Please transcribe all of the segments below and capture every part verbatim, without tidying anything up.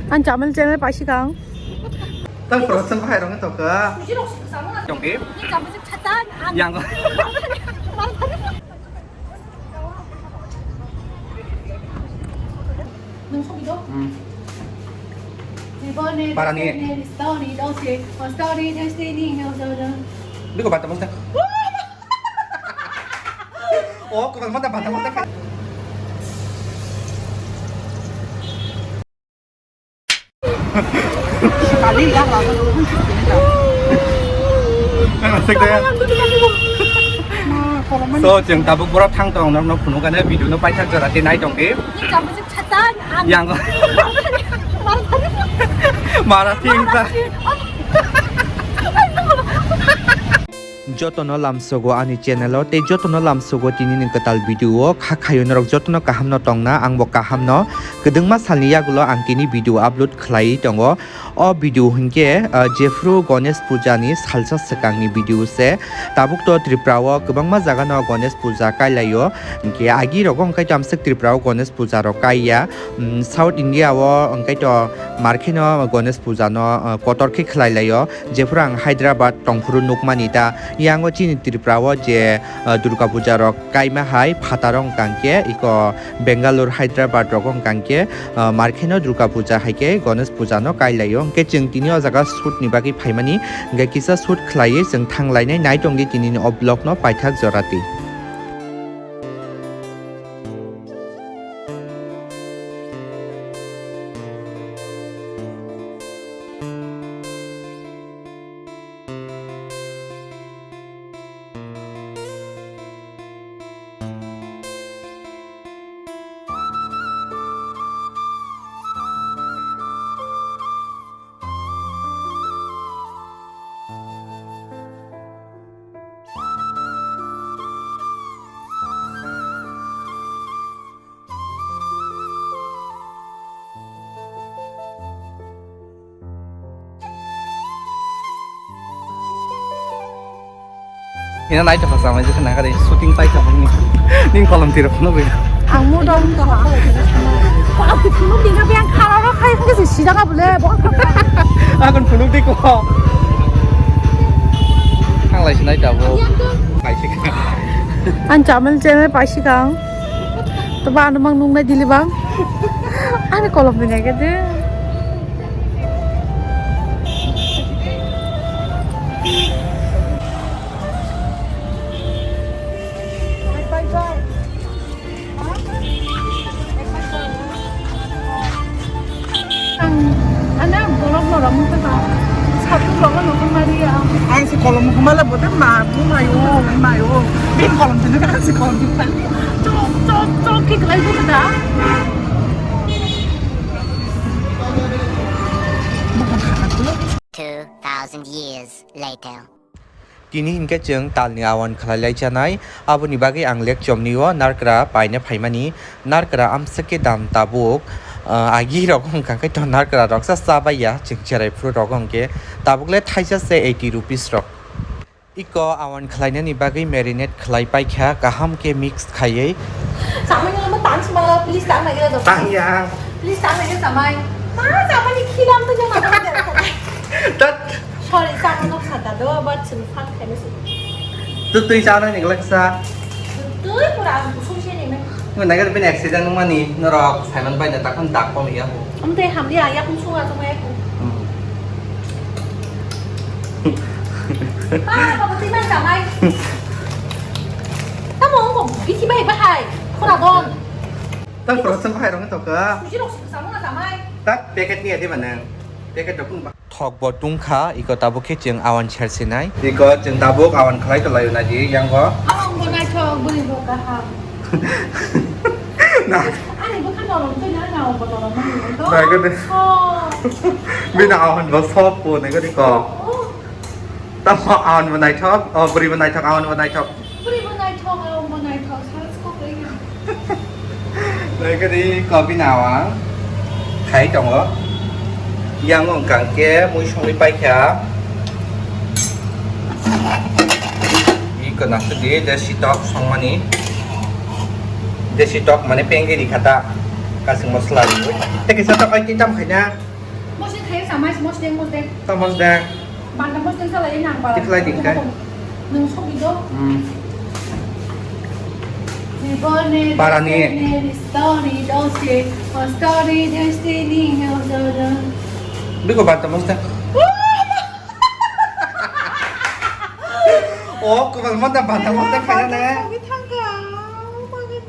Ang Chamel channel paisi kang. Tang production bahai rong to ka. Tongki. Yang. Hmm. Parani. Biko bata mata. Oh, kau mata bata mata. So, chwng tabuk borok thang tong, nok, nok phunukani video no paithak jora tei nai tong di. Yang. Mara thing ta. Jotono lamsogo ani channel o tei jotono lamsogo tini ni kwtal video o kha khayo norok jotono kaham no tongna ang bo kaham no kwdwngma salni yagulo ang tini video upload khlaiwi tongo. O video hinkhe, ah, jephru Ganesh Puja ni salsa swkang ni video se. Tabuk to Tripura o kwbangma jaga no Ganesh Puja kailaio. Hinkhe agi rogo hinkhe tamswk Tripura o Ganesh Puja rok kaiya. Mm, South India o hinkhe to markhe no Ganesh Puja no, ah, kotor khe khlai laio. Jephru ang Hyderabad tongphuru nukmani ta, yango chini Tripura o je, ah, Durga Puja rok kaima hai phataro wngkang khe, iko Bangalore, Hyderabad rogo wngkang khe, ah, markheno Durga Puja hai khe Ganesh Puja no kai laio. Hwnkhe chwng tini o jaga shoot ni bagwi phaimani, hwnkhe kisa shoot khlaiwi chwng thang lainai, nai tong di tini ni o vlog no paithak jora twi. Ina nai tongkha samai jikha nang kari shooting pai tongkha ni. Ning kolom tiro phano bai. Ang mo dong to ha. Ko ang phano dina biang khara ro khai phano si sida ka bole bo. Akon phano di ko. Thang lai sinai tabo. Pai sikha. Ang Chamel channel pai sikha ang. To ba ano mang nung nai dili bang. Ani kolom ni ngai ke de. Ang, ano, borok norok mungkha ta. Satung rok no nokha mari ya. Ang si kolom mukha mala bote ma, bu mayo, mayo. Bin kolom tini ka si kolom tini kali. Chok, chok, chok, ki kelai bu ta. Two thousand years later. Tini hinkhe chwng talni awan khlai lai chanai, aboni bagwi ang lek chomni o narkra paina phaimani. Narkra amswk khe dam tabuk, ah, agi rok wngkha khe to narkra rok sa cha bai ya, chwng cherai phuru rok wngkhe tabuk le thaisa se eighty rupees rok. Iko awan khlainani bagwi marinate khlai paikha, kaham khe mix khaiwi. Samai no tang sima, please tang nai gila do. Tang ya. Please tang nai samai. Ma samai ni khilam to jama. Tat. Sorry, sa ano kha ta do, but chwng fan khaina se. Tu twi sa nai ni glak sa. Twi pura ang kusung se ni me. Ngu nai ga bin accident mani norok Simon bai na takhan dak pom ya ho. Am te ham dia ya kusung a tung e ku. Hmm. Pa, pa, pa, twi man ka mai. Tamo ko bithi bai bahai. Khora don. Tang production bahai rong to ka. Suji rok sa mo na samai. Tak packet ni ade manang. Packet rok ba. Thok bo tungkha, iko tabuk khe chwng awan sersinai. Iko chwng tabuk awan khlai tonglaio naidi, yango. Awan bo naithok, bwrwi bo kaham. Na. Ani bwkha norok twi na, na bo norok mani. Naikhe de. Oh. Bini awan bo sop po, naikhe de ko. Oh. Tamo awan bo naithok, oh, bwrwi bo naithok, awan bo naithok. Bwrwi bo naithok, awan bo naithok, sal sukuk ringya. Naikhe di kopi nawang khai tongo. Yang wngkang khe mui songwi paikha. Iko nasuk di desi tok songmani. Desi tok mane pengki di khata. Kasing masla riwi. Tei kisa ta pai kitam khaina. Mosdeng khayo samai, mosdeng, mosdeng. Ta mosdeng. Banda mosdeng salai nang bara. Tiklai ding kai. Nung sok di do. Hmm. Barani. Story, don't say, story, destiny, no, no, no. Biko banda mosdeng. Oh, kubal mata banda mosdeng khaina ne.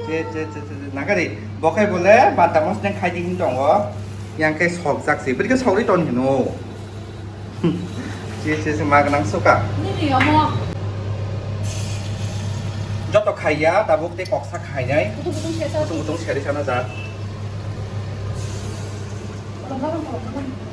Che, che, che, che, che. Nagari, bokai bole banda mosdeng khai di hin tongo. Yang khe sok jak si. Bri khe sok ri ton hino. Che, che, che, mag nang suka. Nini omo. Joto khaiya, tabuk te koksa khainai. Kutung kutung sesa. Kutung kutung seri sana jak. Kolom kolom kolom kolom.